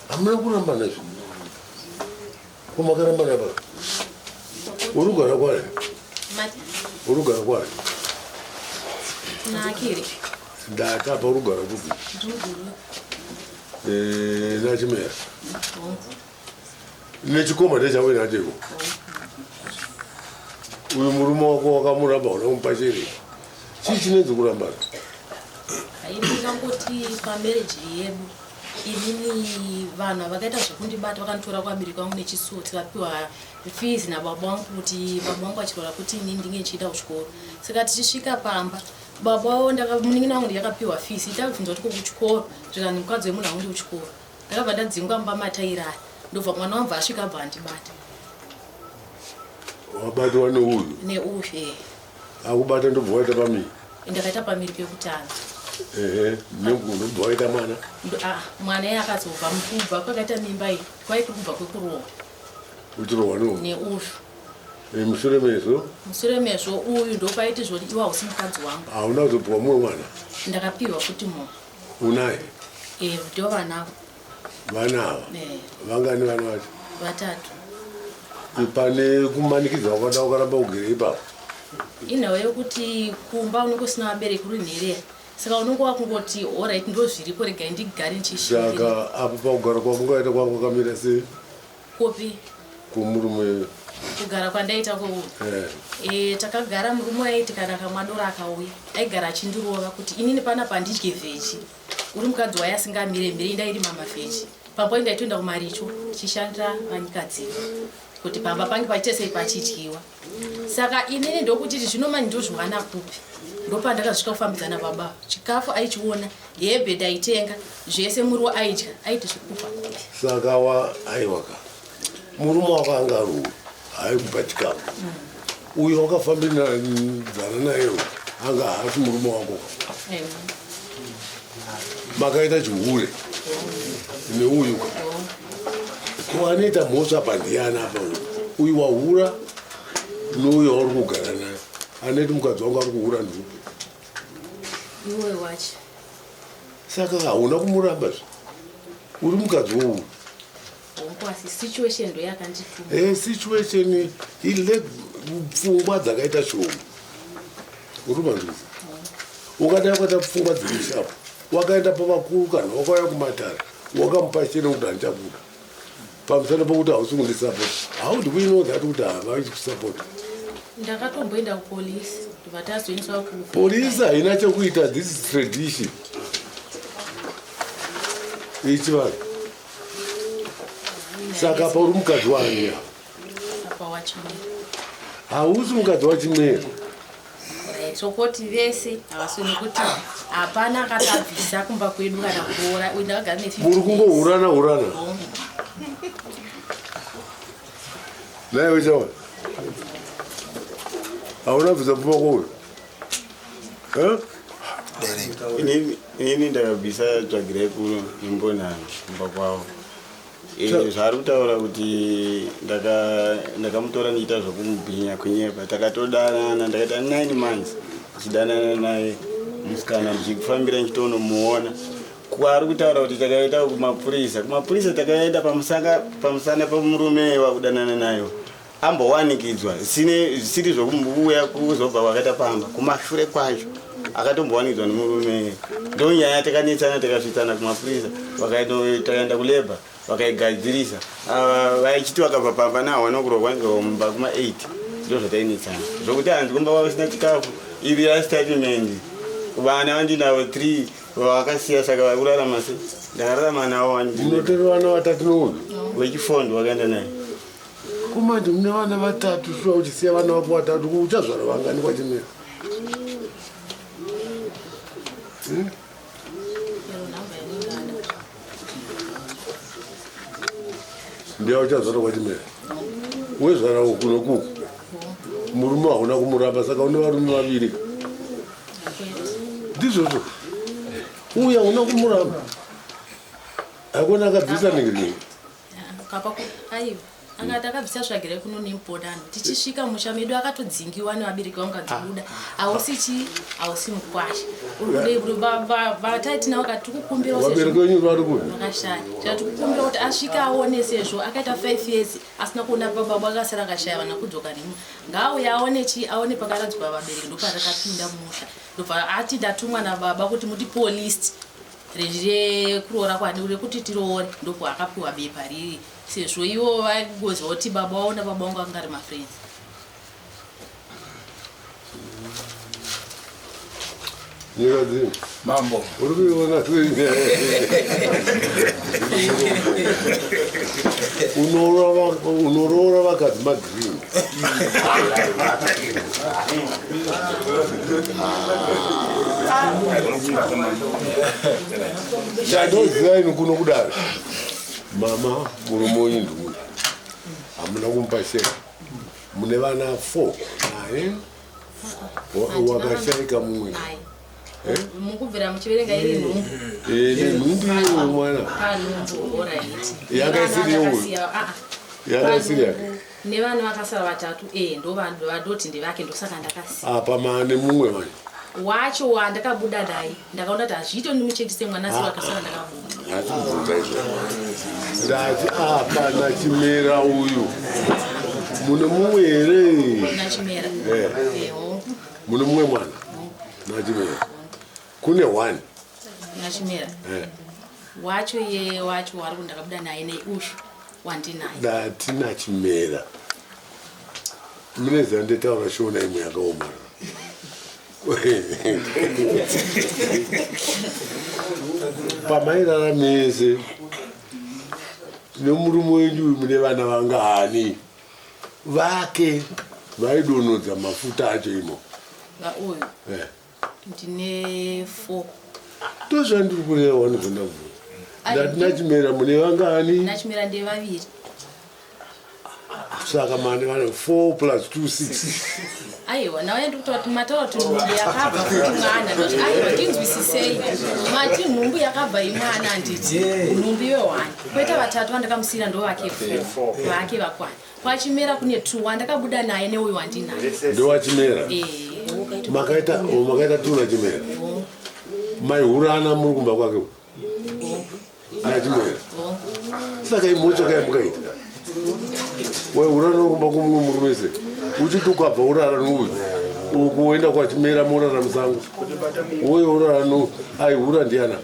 Hamuna kurambana izvi. Ko makarambana pa? Uri kugara kwani? Uri kugara kwani? Nakiri. Ndakapa uri kugara kupi? Eh, nachimera. Nechikoma ndechavo nacheko. Uyu murume wako wakamuramba unomupa chiri. Chii chinenzi kurambana? Ndingangoti pamarriage yedu inini vanhu vakaita zvekundibata vakanditora kuvabereki vangu nechisuwo tikapiwa fees nababa vangu kuti baba vangu vachirwara kuti inini ndinge ndichienda kuchikoro. Saka tichisvika pamba baba vavo munin'ina wangu ndiyakapiwa fees itakubvunzwa kuti kuchikoro zvikanzi mukadzi wemunhu aundi kuchikoro. Ndakabva ndadzingwa mumba matairara ndobva mwana wangu asvika abva andibata. Wabatwa neuyu? Neuyu eh. Akubata ndobva waita pamiri? Ndakaita pamiri pekutanga. Ehe, ndobva waita mwana? Ah, mwana iye akazobva mukubva kwakaita mimba iyi kwai kuri kubva kwekurohwa. Uchirohwa neuyu? Neuyu. Eh, mushure mezvo? Mushure mezvo uyu ndopaiti zvoti iwe hausi mukadzi wangu. Hauna kuzopiwa mumwe mwana? Ndakapiwa futi mumwe. Unaye? Eh, ndo vanavo. Vana ava? Eh. Vangani vana vacho? Vatatu. Pane kumanikidza wakada wakaramba ugere ipapo? Inhau yekuti kumba unenge usina vabereki uri nherera. Saka unenge wakungoti alright ndo zviripo regai ndigare ndichishingira. Saka apo pakugara kwako ungaita kwangu kwakamira sei? Kupi? Kumurume. Kugara kwandaita kweuyu. Eh. Eh, takagara murume aiti kana akamwa doro akauya aigara achindirova kuti inini panapa handidye vheji. Uri mukadzi waye asingamire mire indairima mavheji. Pamwe ndaitoenda kumaricho ndichishandira vanyikadzimu kuti pamba pange pachiite sei pachidyiwa. Saka inini ndokuti zvino manje ndozviwana kupi? Ndopandakazosvika kufambidzana baba. Chikafu aichiona, hembe ndaitenga, zvese muriwo aidya, aiti zvikupa kupi? Saka wa aiwaka. Murume wako anga ari uyu, aikupa chikafu. Uyo wakafambidzana naye anga haasi murume wako. Makaita chihure neuyu ka. Ko anoita mhosva apa ndiani apa uyu? Uyu wahura nouyo wauri kugara naye. Anoiti mukadzi wangu ari kuhura ndiupi? Iwe wacho. Saka hauna kumuramba zve. Uri mukadzi wouyu. Situation ndoyakandituma. Eh, situation ile pfungwa dzakaita shoma. Uri manzwisa? Ukadai ukaita pfungwa dziri sharp, wakaenda pavakuru kana wakauya kumatare, wakamupa chere kuti handichabuda. Pamusana pokuti hausi kundisapota. How do we know that kuti havasi kusapota? Ndakatomboenda kupolisi ndobva tazoendeswa ku Polisi haina chekuita, this is tradition. Ichi vanhu. Saka apa uri mukadzi waani apa? Apa waChimera. Hausi mukadzi waChimera. Sokoti vese havasi nekuti hapana akatabvisa kumba kwedu kana kuroora. Uyu ndakagara ne 50 Muri kungohurana hurana. Naye uchaona. Hauna bvisa pfuma kwauyu? Eh? Inini ndakabvisa tsvagirai kuno nembonano kumba kwavo. Zvaari kutaura kuti ndakamutora ndichiita zvekumubhinya kunyepa. Takatodanana, ndakaita 9 months ndichidanana naye musikana, ndichifambira ndichitonomuona. Kwaari kutaura kuti takaenda kumapurisa, kumapurisa takaenda pamusana pemurume wakudanana nayo. Ambowanikidzwa zvisiri zvokumbuya kuzobva kwakaita pamba kumashure kwacho akatombowanikidzwa nemurume. Ndonyaya takanetsana tikasvitsana kumapurisa, takaenda kuleba vakaigadzirisa. Vaichiti vakabva pamba nahawana kurohwa mumba kuma 8 ndo zvatainetsana zvokuti hanzi kumba kwavo kusina chikafu. Iri yastatement Vana vandinavo 3 vakasiya saka vari kurarama sei? Ndakararama navo wani. Munotori vana vatatu nouyu? Wechifondo wakaenda naye. Kumanje mune vana vatatu shuwa uchisiya vana vako vatatu uchazvara vangani kwachimera? Hmm? Ndiya uchazvara kwachimera. Wezvara uku nokuku. Murume hauna kumuramba saka une varume vaviri. Ndizvozvo. Uya hauna kumuramba. Hakuna akabvisa ningiri. Kapa aiwa akati akabvisa tsvagire kuno nemupodano tichisvika musha medu akatodzingiwa nevabereki vangu kadzibuda hausi chii hausi mukwasha vataitina vakati tikukumbira vabereki venyu vari kupi vakashaya saka tikukumbira kuti asvike aone sezvo akaita 5 years asina kuona baba akasara akashaya vana kudzoka nemi ngaauye aone chii aone pakaradzikwa vabereki ndoparakapinda musha ndobva ati ndatumwa nababa kuti mutipiwo list rekuroora kwadi rekuti tiroore ndokuakapiwa bepa riri sezvo ivo vaingoziva kuti baba wavo nababa vangu vanga ari mafriends. Nyika dzino. Mambo. Uri kuiona sei? Unoroora vakadzi magreen. Chandoziva ini kuno kudaro. Mama murume wenyu ndiuyu hamuna kumupa share mune vana 4 naye wakashaika mumwe eh? mukubvira muchiverenga iri nhumbu eh, nhumbu iyoyo mwana yanga isiri yeuyu ah, ah. yanga isiri yake nevana vakasara vatatu e eh, ndovandoti ndevake ndosaka ndakasiya apa maane mumwe manje wacho wandakabuda naye ndakaona kuti hazviito ndimuchetise mwana si wakasara ndakabuda Hatibvunza izvo. Ndati apa nachimera uyu mune mumwe here? Nachimera. Eh. Mune mumwe mwana nachimera. Kune one. Nachimera. Eh. Wacho ye wacho wari kundakabuda naye neushu wandinaye. Ndati nachimera. Mune zanditaura shona imwe yakaoma. Pamairara mese nemurume wenyu uyu mune vana vangani vake vaidonhodza mafuta acho imo? Vauyu eh. Ndine 4. Ndozvandiri kureva wani zvandabvunza. Ndati nachimera mune vangani? Nachimera ndevaviri. Saka mane vane 4 plus 2 6. Aiwa, nauya ndikuti kuti mataura kuti nhumbu yakabva kuti mwana ndoti aiwa tinzwisisei mati nhumbu yakabva imwana handiti nhumbu iwe one kweta vatatu vandakamusiyira ndo vake 4 vake vakwana kwachimera kune 2 wandakabuda naye neuyu wandinaye ndowachimera eh. Makaita oh, makaita 2 nachimera maihurana muri kumba kwake nachimera saka imhosva kaya mukaita waihurana kumba kumumwe murume se uchiti ukabva urara nouyu uku woenda kwachimera morara musango uye urara no aihura ndiana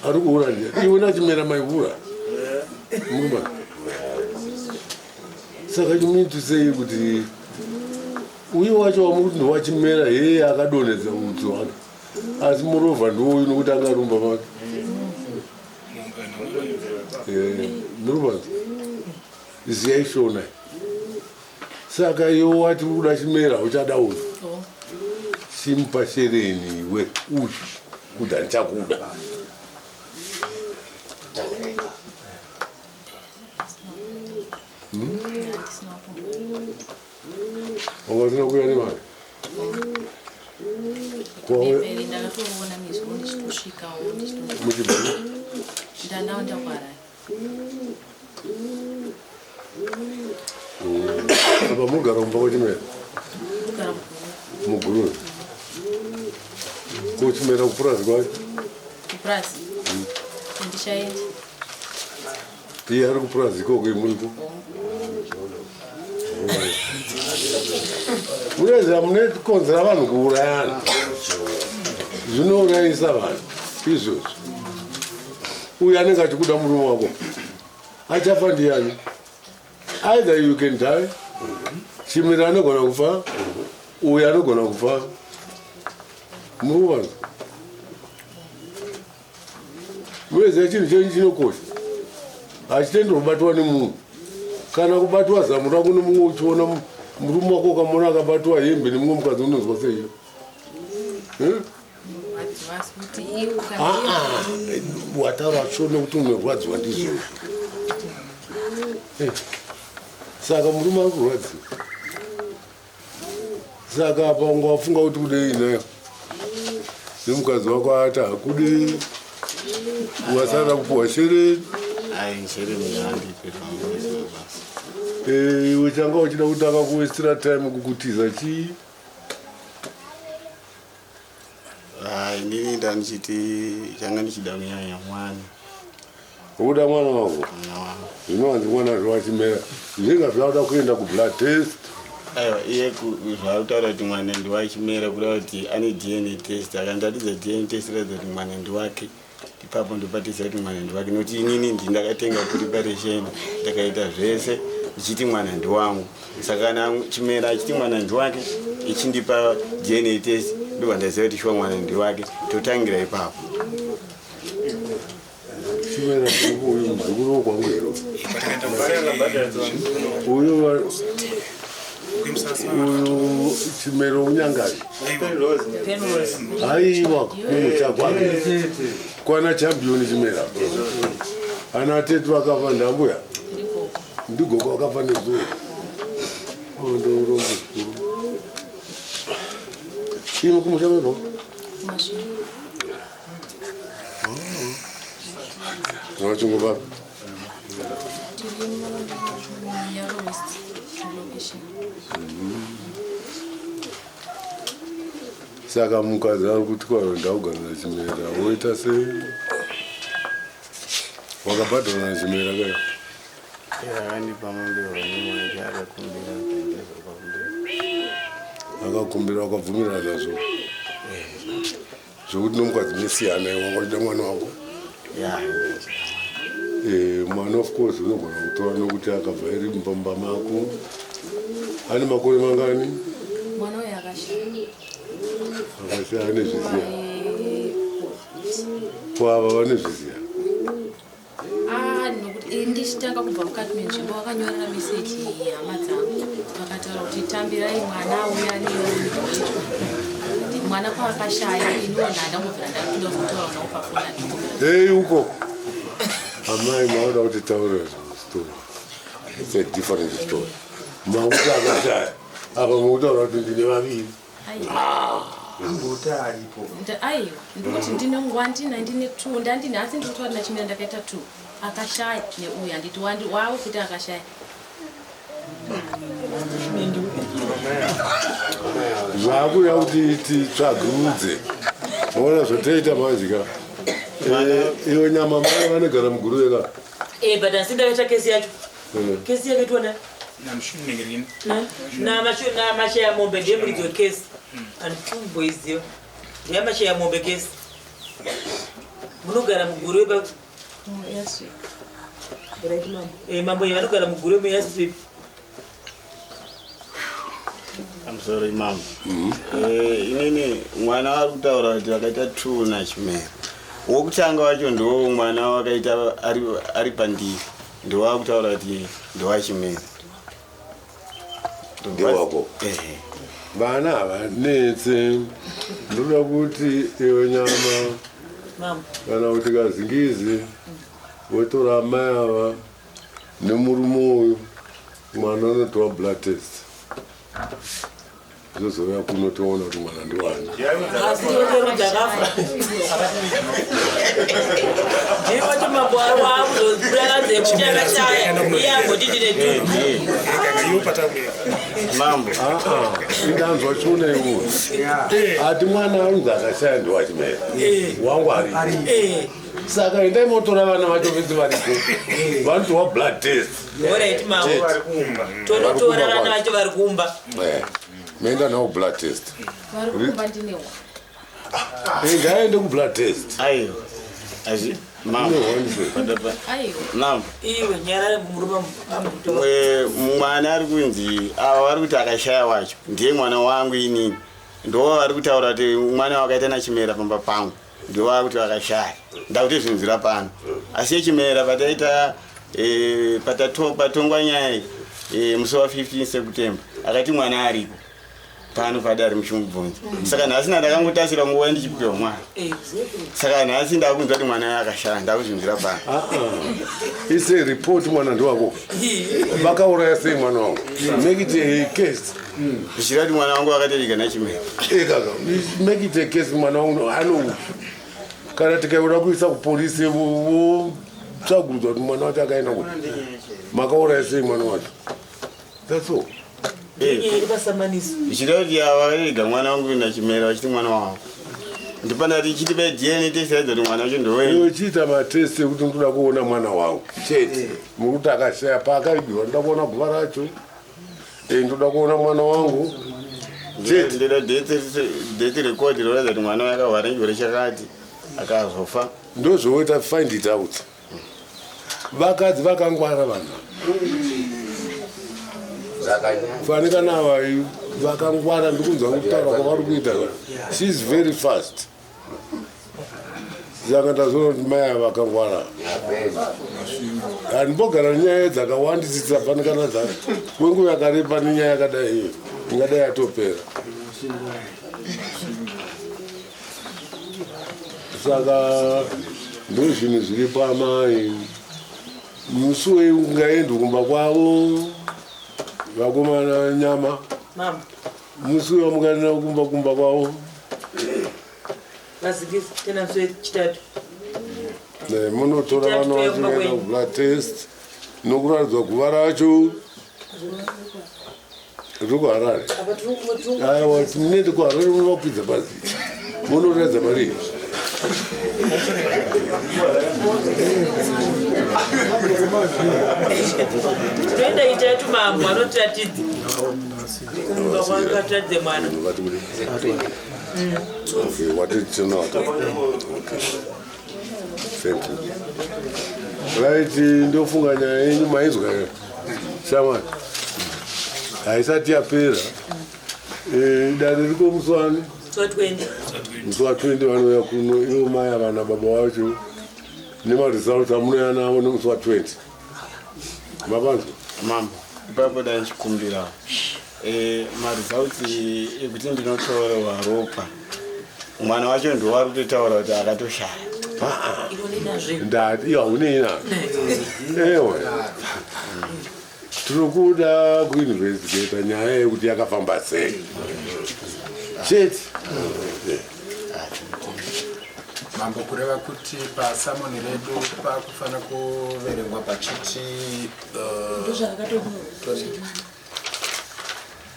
ari kuhura ndiana iwe nachimera maihura murumba saka you mean to say kuti uye wacho wamuri kuti ndowachimera heye akadonhedza utsi hwake asi murovha ndiwoyu nokuti anga arumba make eh, muruvanzi ziyai shona saka iwe wati uri kuda chimera uchada uyu chimupa shereni iwe uyu kuti handichakuda. Hmm? Wanga usina kuuya nemari? Ndakatoona nezuro ndichitosvikawo Muchibva? Ndanawo ndakuHarare. Apa mugara kumba kwachimera? Kugara Muguruve. Kochimera kupurazi kwacho? Kupurazi handichaendi. Iye ari kupurazi ikoko imuriko? Munoziva munekonzera vanhu kuurayana. Zvinourayisa vanhu izvozvo. Uyu anenge achikuda murume wako achafa ndiyani? Either you can die, Chimira anogona kufa, uyu anogona kufa. Muri kuvanzwa? Munoziva chinhu chenyu chinokosha, hachitenderwi kubatwa nemunhu. Kana kubatwa zamu rako nemumwe uchiona murume wako ukamuona akabatwa hembe nemumwe mukadzi unonzwa sei? Eh? Ah, ah, wataura sho nekuti unorwadziwa ndizvo. Eh, saka murume ari kurwadziwa. Saka apa unga wafunga kuti kudei nayo nemukadzi wako ati hakudi wasara kupuwa shereni. Eh, iwe changa uchida kuti akakuwestira time kukutiza chii? Inini ndandichiti changa ndichida kunyanya mwana. Ukuda mwana wako? Zvino hanzi mwana zvawachimera zvinga zvakuda kuenda kublood test. Aiwa, iye zvaari kutaura kuti mwana ndiwachimera kureva kuti ane DNA test. Akandiratidza DNA test ratidza kuti mwana ndiwake. Ipapo ndopatiziva kuti mwana ndiwake nekuti inini ndi ndakatenga preparation ndakaita zvese ndichiti mwana ndiwangu. Saka kana Chimera achiti mwana ndiwake ichindipa DNA test ndobva ndaziva kuti shuwa mwana ndiwake, totangira ipapo. Chimera uyu muzukuru wokwangu here? Uyu uyu Chimero unyangazi. Haiwa kumusha kwake kwana champion Chimera. Ana tete vakafa ndambuya. Ndigogo vakafa nezuro. Ndorombo zvikuru. Imi kumusha kwebva? Tinochinguva. Saka mukadzi ari kuti kwaro ndaugara naChimera woita sei? Wakabhadhara naChimera kaya? Akandipa mombe nemwake akakumbira akakumbira wakabvumirana nazvo zvekuti nomukadzi mesiyana iwe wanga uchida mwana wako. Eh, mwana of course unogona kutora nokuti akabva iri mumba mako. Ane makore mangani? Mwana uyu akashaya. Akashaya anezviziya. Kwava vanezviziya. Ah, nokuti ndichitanga kubva mukati menzvimbo vakanyorera meseji hama dzangu vakataura kuti tambirai mwana auya newecho mwana kwaakashaya iniwo ndandangobvira ndatoda kuzotaura nawo pafoni andingobvira. Hey uko. Amai maoda kuti taura story. It's a different story. Makuti akashaya. Apa mukutaura kuti ndine vaviri. Angoti aripo. Aiwa, ndikuti ndine wandina ndine two ndandine asi ndikutaura nachimira ndakaita two akashaya neuyu handiti wavo kuti akashaya. Zvakuda kuti titsvagurudze. Ona zvotoita manje ka. Iyo nyama mai vanogara muGuruve ka. Eh, but asi ndakaita kesi yacho. Kesi yakaitwa na namashaya mombe ndiye muridzi wekesi. Handikumboiziva. Ndiye mashaya mombe kesi. Munogara muGuruve pa Eh, mambo vanogara muGuruve muYasip. I'm sorry mama. Eh, inini mwana ari kutaura kuti vakaita two naChimera. Wokutanga wacho ndiwo mwana wakaita ari pandiri. Ndiwo akutaura kuti ndowaChimera. Ndewako. Ehe. Vana havanetse. Ndoda kuti iwe nyama Mama. kana kuti kazingizi votora amai ava nemurume uyu mwana unotora blood test zvozouya kuno toona kuti mwana ndiwani. Asi yoterudza akafa. Ndiye wacho mambo wakuzobuda kuti akashaya. Iye amboti ndine two. Mambo. Indanzwa chiona iwe ati mwana anzi akashaya ndiwaChimera wangu aripo. Saka endai motora vana vacho vese varipo vanotorwa blood test. Alright mambo. Chete. Tonotora vana vacho vari kumba. Eh, moenda nawo blood test. Vari kumba ndinewa. Ngaende kublood test. Aiwa. Azvi mambo. Ine Aiwa. Mambo. Iwe nyarara murume ambotora. Mwana ari kunzi ava vari kuti akashaya wacho ndiye mwana wangu inini. Ndo vari kutaura kuti mwana wakaita naChimera pamba pangu ndo vakuti vakashaya. Ndakuti zvinzira pano. Asi yeChimera pataita patongwa nyaya iyi musi wa 15 September akati mwana aripo pano padare muchimubvunza. Saka nhasi ndakangotasira nguva ndichipiwa mwana. Saka nhasi ndakunzwa kuti mwana akashaya, ndakuzvinzira pano. Ise report mwana ndiwako. Vakauraya sei mwana wangu? Make it a case. Zvichira kuti mwana wangu akatereka naChimera. Kaka, make it a case mwana wangu ano. Kana tikaura kuisa kupolisi votsvagurudzwa kuti mwana wacho akaenda kupi. Makauraya sei mwana wacho? That's all. Zvichida kuti ava vakarega mwana wangu naChimera vachiti mwana wavo. Ndipana tichitipa DNA test yaidza kuti mwana wacho ndowenyu. Iwe chiita matest ekuti ndinoda kuona mwana wangu chete. Mukuti akashaya paakavigiwa ndoda kuona guva racho. Ndoda kuona mwana wangu chete. Ndoda death record roratidza kuti mwana wake akarwara nechirwere chakati akazofa. Ndozvoita find it out. Vakadzi vakangwara vanhu. Fanika nava vakangwara ndikunzwa kutaura kwavari kuita. She is very fast. Saka ndazoona kuti mai ava vakangwara. Handimbogara nenyaya dzakawandisisa fanikana kwenguva yakareba nenyaya yakadai iyo ingadai yatopera. Saka ndozvinhu zviri pamai. Musi weungaendi kumba kwavo vakomana nyama. Musi wamukaenda kumba kwavo. Munotora vana vacho vaenda kublood test nokuratidzwa guva racho riri kuHarare. Aiwa, tinende kuHarare munovakwidza pasi. Munoratidza mari. Toenda itatu mambo anotiratidza. Kumba kwangu atiratidze mwana. Okay, what did you know? Okay. Thank you. Right, ndofunga nyaya yenyu maizwa here? Shamwari. Haisati yapera. Dare riko musi wani? Musi wa 20. Musi wa 20 vanouya kuno ivo mai ava nababa vacho nemaresults amunouya navo nemusi wa 20. Mapanzwa? Mambo, ipapo ndaichikumbira. Maresults ekuti ndinotorwa ropa. Mwana wacho ndiwo ari kutotaura kuti akatoshaya. Ndati iwe haunei nazvo. Ewe. Tinokuda kuinvestigata nyaya yekuti yakafamba sei. Chete. Mambo, kureva kuti pasamoni redu pakufana kuverengwa pachiti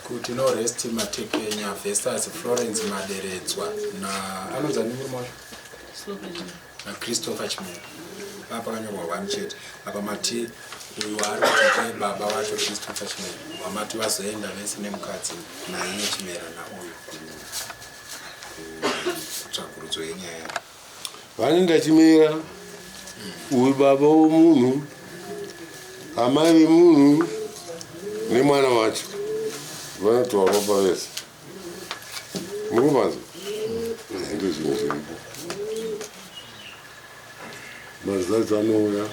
kuti no rest Matekenya versus Florence Maderedzwa na anonzi ani murume wacho? Na Christopher Chimera. Papa pakanyorwa one chete. Apa mati uyu ari kuti ndiye baba wacho Christopher Chimera. Wamati vazoenda vese nemukadzi naiye Chimera nauyu kutsvakurudzo yenyaya. Vanoenda Chimera, uyu baba womunhu, amai vemunhu nemwana wacho vanotorwa ropa vese. Muri kupanzwa? Ndizvo zvinhu zviripo. Maresults anouya.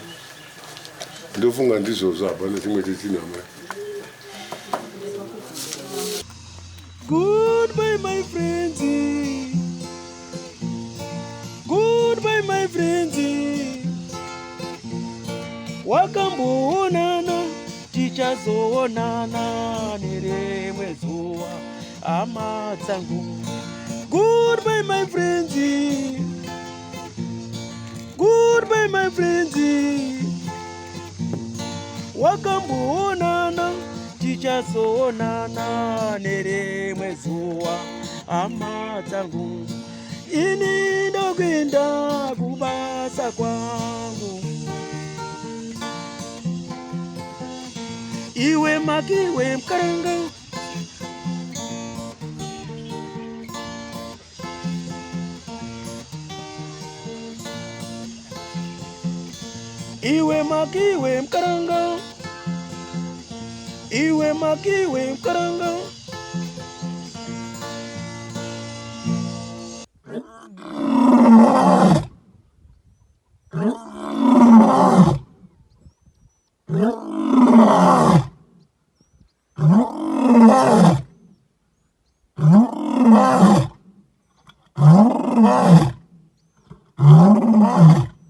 Ndofunga ndizvozvo, hapana chimwe chechinhu amai. Goodbye my friends. Goodbye my friends. Wakamboonana tichazoonana nerimwe zuva hama dzangu. Goodbye my friends. Goodbye my friends. Wakamboonana tichazoonana nerimwe zuva hama dzangu. Ini ndokuenda kubasa kwangu. Iwe makiwe mkaranga. Iwe makiwe mkaranga. Iwe makiwe mkaranga. Mkaranga.